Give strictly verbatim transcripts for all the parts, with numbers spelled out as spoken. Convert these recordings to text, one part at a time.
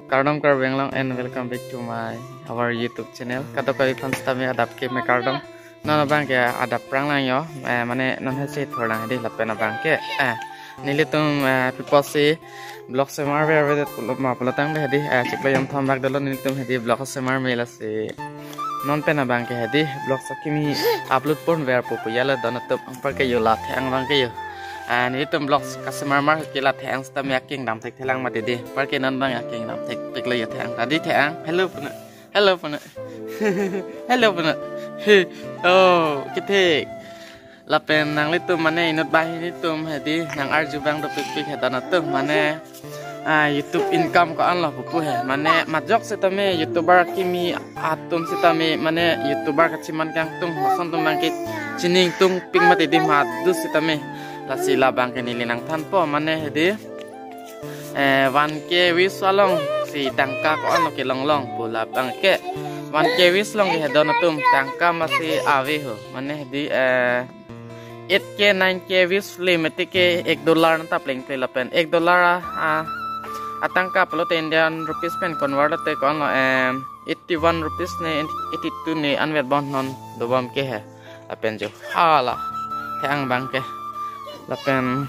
Kardom Karbi Anglong and welcome back to my our YouTube channel. Kadokave fans tame adap ke me kardom. Non abang ke adap prang lang yo. Eh, mane non hesi thor lang hedi lapen abang ke. Eh, nelitum eh, people si vlog semar ver ver pulo ma pulo tangte hedi. Eh, chiklo yom thom bak dolo nelitum hedi vlog semar me lasi. Non pen abang ke hedi vlog sakimi upload pon ver pupu ya la don atum anpar ke yo la thang abang ke yo. Ah, nelitum vlog kasemar mar ke la thang sita me aking dam thek thelang mati di. Anpar ke non abang aking dam thek pik lo yo thang. Tadi thang. Hello puna. Hello puna. Hello puna. He. Oh, kithek. Lapen nanglitum mane inut banghini atum hedi nang arju abang dopik pik he don atum mane ah, YouTube income ko-an lo pupu he. Mane majok sitame YouTuber kimi atum sitame mane YouTuber kachiman kangtung lason atum abang ke chining tung pik mati di madu sitame. Lasi labang ke neli nangthanpo mane hedi eh, one K views along si tangka ko-an lo kelong long pu labang ke one K views along ke he don atum tangka masi ave ho mane hedi eh, eight K nine K views le mete ke ek dollar nang ta pleng pleng lapen ek dollar a, a atangka pulote Indian rupees pen convert te ko-an lo em eighty one rupees ne eighty two ne anvet bon non dobom ke he lapen jo hala thang abang ke lapen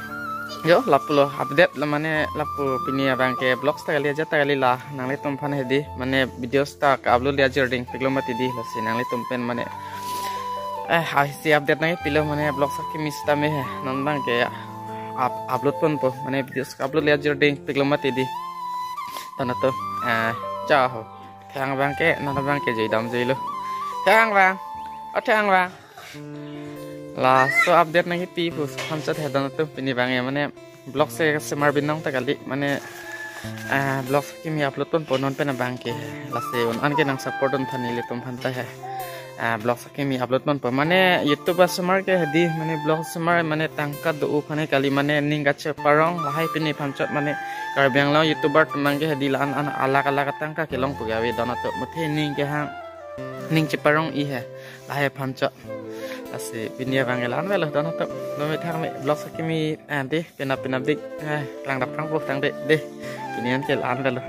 yo lapulo update la mane lapu pini abang ke vlogs ta kali aja ta kali la nanglitum aphan hedi mane videos ta ka upload le ajir ding pik lo mati di lasi nanglitum pen mane eh hai si update nangpilo mane vlog sakimi sitame he non abang ke up, upload ponpo mane videos ka upload le ajir ding pik lo mati di ton atum eh cha ho thang abang ke non abang ke joi dam joi lo thang abang o thang abang laso update nangpi pu phan chot he don atum pini abang ya mane vlog se semar binong ta kali mane ah vlog kimi upload ponpo non pen abang ke lasi un an ke nang support un than nelitum aphan ta he ah vlog kimi upload ponpo mane YouTube asemar ke hedi mane vlog semar mane tangka do u aphan kali mane ning kacheparong lahai pini phan chot mane Karbi Anglong YouTuber atum abang ke hedi la-an an alak alak tangka kelong pu ave don atum muthe ning kehang ning cheparong i he lahai phan chot lasi pini abang ke la-an velo don atum lo me thang me vlog sakimi ante penap penap dik eh klang dap klang pok tangte de pini an ke la-an velo